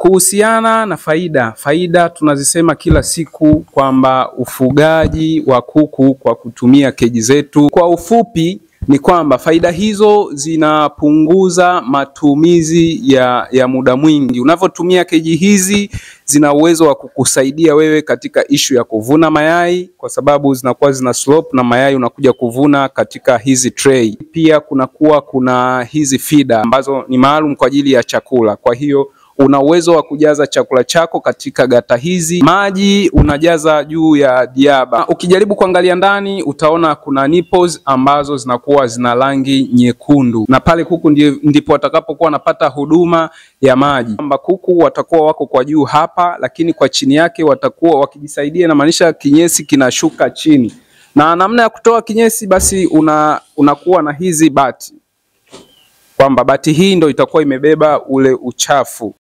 Kuhusiana na faida, faida tunazisema kila siku kwamba ufugaji wa kuku kwa kutumia keji zetu, kwa ufupi ni kwamba faida hizo zinapunguza matumizi ya muda mwingi. Unavyotumia keji hizi zina uwezo wa kukusaidia wewe katika ishu ya kuvuna mayai, kwa sababu zinakuwa zina slope na mayai unakuja kuvuna katika hizi tray. Pia kunakuwa kuna hizi feeder ambazo ni maalum kwa ajili ya chakula, kwa hiyo una uwezo wa kujaza chakula chako katika gata hizi. Maji unajaza juu ya diaba. Ukijaribu kuangalia ndani utaona kuna nipples ambazo zinakuwa zina rangi nyekundu, na pale kuku ndipo watakapokuwa wanapata huduma ya maji. Kwamba kuku watakuwa wako kwa juu hapa, lakini kwa chini yake watakuwa wakijisaidia, inamaanisha kinyesi kinashuka chini. Na namna ya kutoa kinyesi basi unakuwa na hizi bati, kwamba bati hii ndo itakuwa imebeba ule uchafu.